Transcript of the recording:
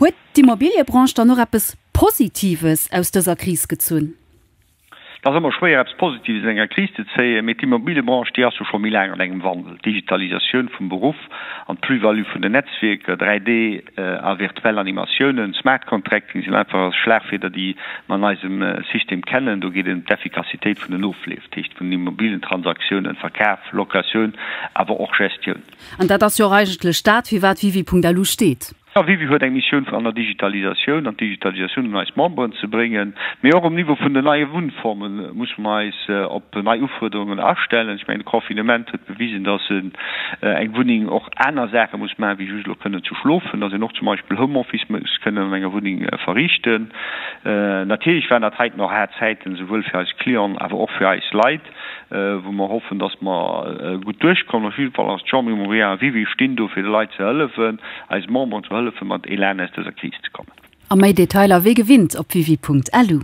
Huet d'Immobiliëbranche dann och eppes Positives aus dëser Kris gezunn? Et ass ëmmer schwéier, eppes Positives aus enger Kris ze zéien, mee d'Immobiliëbranche, déi ass jo scho méi laang an engem Wandel. D'Digitalisatioun vum Beruff an d'Plus-value vun den Netzwierker, 3D a virtuell Animatiounen, Smart Contracting sinn einfach Schlagwierder, déi mer an eisem System kennen. Do geet et ëm d'Effikassitéit vun den Ofleef, dat heescht vun den Immobilientransaktiounen, Verkaf, Locatioun, awer och Gestioun. An dat ass jo och eigentlech dat, firwat Wiwi.lu steet. Jo, Wiwi huet eng Missioun an der Digitalisatioun an d'Digitalisatioun un eis Memberen ze bréngen. Mee och um Niveau vun den neie Wunnforme musse mer eis op nei Ufuerderungen astellen. Ech mengen, de Confinement huet bewisen, dass eng Wunneng och aner Saache muss maachen, wéi just elo kënnen ze schlofen, dass een och zum Beispill Homeoffice muss kënnen an enger Wunneng verriichten. Natierlech waren dat heiten och haart Zäiten, souwuel fir eis Clienten, awer och fir eis Leit. wou mer hoffen, dass mer gutt duerchkommen. Op jidde Fall ass d'Chambre Immobilière a Wiwi stinn do fir de Leit ze hëllefen, eise Memberen ze hëllefen, mat Elan aus dëser Kris ze kommen. A méi Detailer wéi gewinnt op wiwi.lu.